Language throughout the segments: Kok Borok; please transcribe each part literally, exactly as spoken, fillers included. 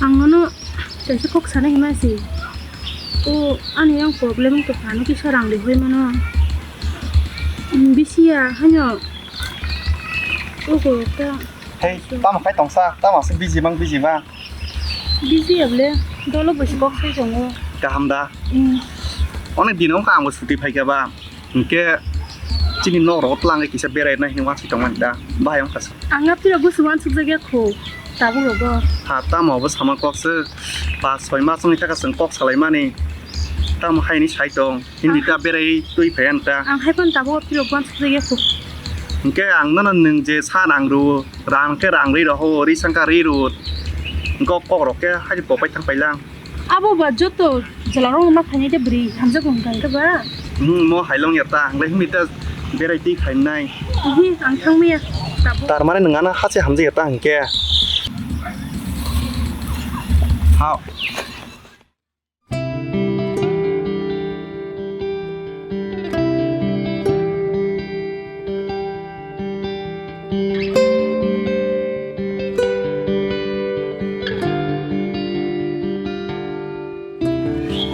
Ang nono kaisa kok sana hima si. O ani yang problem wngkha, ano kisa rang rihoi mano. Bisi ya, hano. O ko ta. Hey, tamo khai tongsa, tamo se busy bang, busy bang. Busy ya ble, dolo bosi kok sai tongo. Kaham da? Hmm. Onek din wngkha ang bo suti phaikha ba. Hinkhe chini nok rogo twlangwi kisa beraina hinwi wansuk tongmani da, bahai wngkha se. Ang apni rogo se wansuk jakya kho, tabuk rogo. Ha, tamo bo sama kok se, pas soi mas wngwi thaka chwng kok salaimani. Tamo haini sai tong, hindi ta berai twi phai ang ta. Ang hai phano tabuk apni rogo wansuk jakya kho. Hinkhe ang nono nwng je sa nang rw, rang khe rang ri roho, ri sangkha ri rw. Hinkhe kok rok khe hai bo pai thang pai lang. Abo ba joto jwlarok ma phainai de bwrwi hamjak wng kha hwnkhe ba? Hmm, mo hailong ya ta, ang lai himni ta berai twi khainai. Ihi, ang thangmaya. Tabuk. Tar mane nwng ano hase hamjak ya ta hwnkhe. Hao.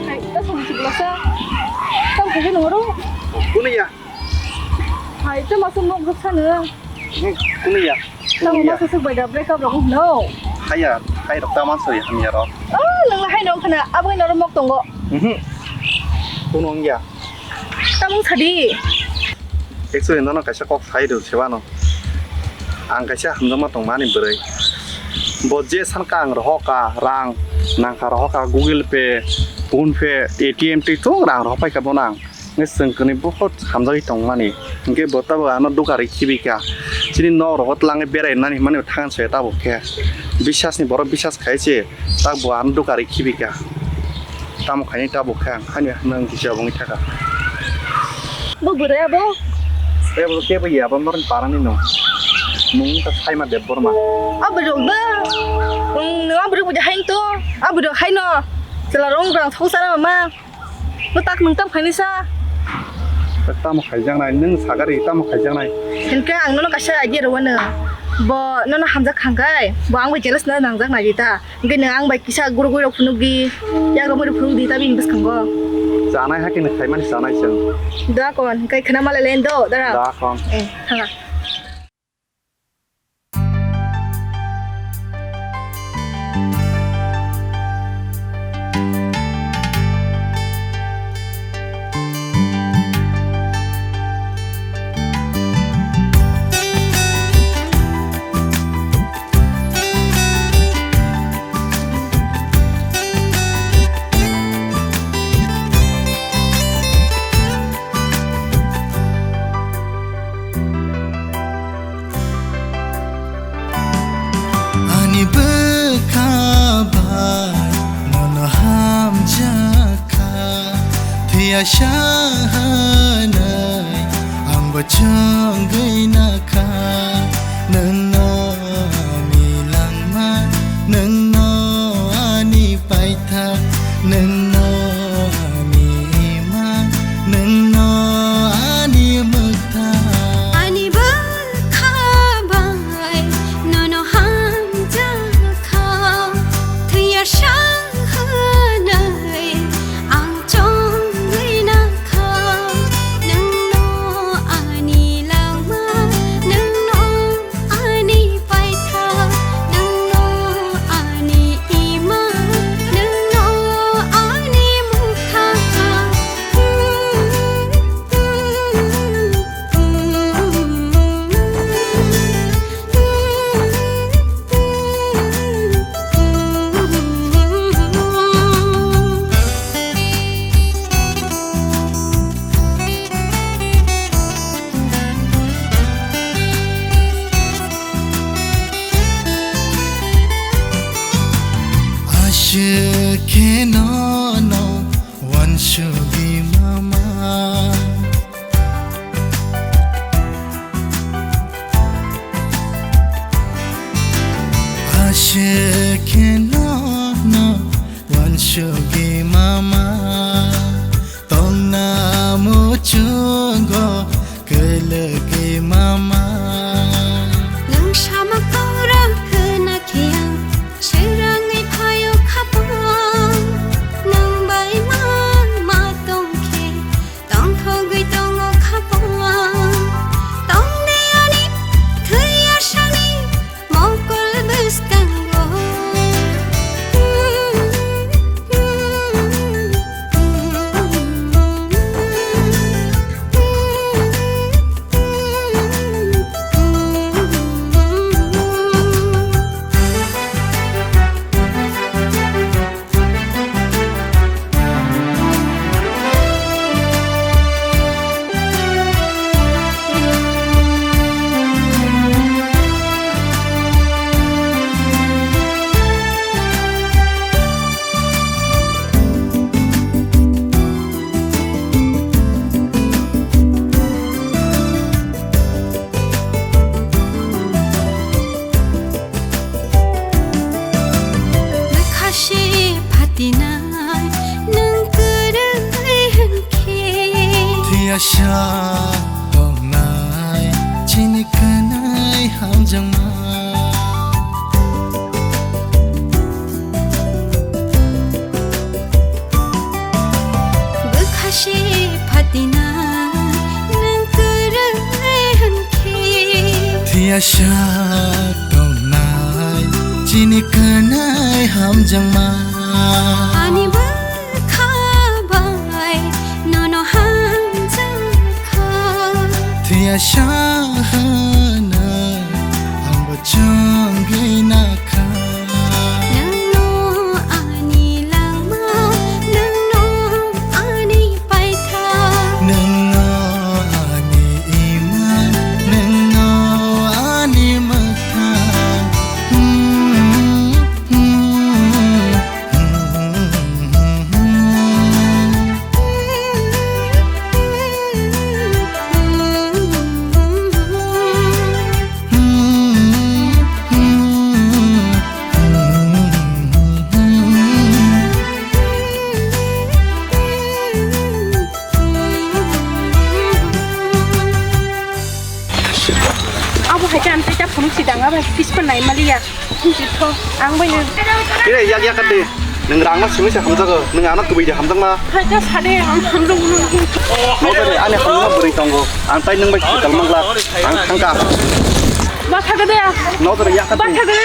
Hai, ta song si belasa. Tang kage noro. Kuni ya? Hai, ta masuk nok ruksa no. Hmm, kuni ya? Tamo masa suk bai da break up rok no. Haya, hai rok tamo soi hamya rok. Oh, nang hai no khana, abo no mok tongo. Mhm. Kuno wngya. Tamo sadi. Actually, nono kaisa kok sai do sebano. Ang kaisa hamjakma tongmani bwrwi. Bo je sanka ang rohoka rang, nangkha rohoka Google Pay, PhonePe, A T M twi tung rang rohor paikha bono ang. Nge chwng kwnwi bukhuk hamjagwi tongmani. Hinkhe bo tabuk ano duka rwi khibika. Chini nok rogo twlangwi berai nani hwnmani thangan se tabuk khe. Bisasni borok bisas khai se, tak bo ano duka rwi khibika. Tamo khaini tabuk khe ang hani hwnwi kisa bongwi thaka. Bo bwrwi abo? Ebo kebo ya, abo norni parani no. Mung ta Saima Debbarma. Abo rok da. Nwng abo rok bo hain to. Abo rok haino. Chwla rong rang thok sana mama. Bo tak nwng tam khainai sa? Tak tamo khaijaknai, nwng sagari tamo khaijaknai. Hinkhe ang nono kaisa idea rwano. Bo nono hamjak khangkhai, bo ang bai jealous na nangjak nai ta. Hinkhe nwng ang bai kisa gurugwi rok phunukdi, yago muri phunukdi ta bini bwskango. Chanai hakhe nwng khaimani chanai chwng. Da kon, hinkhe khna malai len do, dara. Da kon. Eh, thanga. Ani bwkha bai nono hamjakha, thwiya sa hwnwi angbo chwngwi nakha. Nwngno ani langma, nwngno ani paithak, nwngno ani ima, nwngno ani mwthang. Ani bwkha bai nono hamjakha, thwiya sa hwnwi ang chongwi nakha. Nwngno ani langma, nwngno ani paithak, nwngno ani ima, nwngno ani mwthang. Aswk khe nono wansugwi mama. Aswk khe nono wansugwi mama. Tongna muchungo kwlwgwi mama. Nwng sama khorang khna khe ang swrangwi phai phatinai nwng kwrwi hwnkhe. Thwiya sa tongnai chini kwnwi hamjakma. Bwkha se phatinai nwng kwrwi hwnkhe. Thwiya sa tongnai chini kwnwi hamjakma. Ani bwkha bai nono hamjakha. Thwiya sa hwnwi angbo chongwi nakha. Nwngno ani langma, nwngno ani paitha. Nwngno ani ima, nwngno ani mwkha. Abo hai khe ang tei ta phunuk si dang, abo hai khe pispa nai maliya. Ang bai nang. Kire yak yak de. Nwng rang no simi se hamjago. Nwng ano kubui de hamjakma. Hai ta sade ang hamjak. Nokjagni ani hamjakma bwrwi tongo. Ang tai nwng bai kwtal mangla. Ang thangka. Ba thaga de. Nokjagni yak de. Ba thaga de.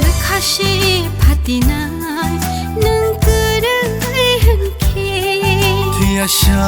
Bwkha se phatinai nwng kwrwi hwnkhe. Thwiya sa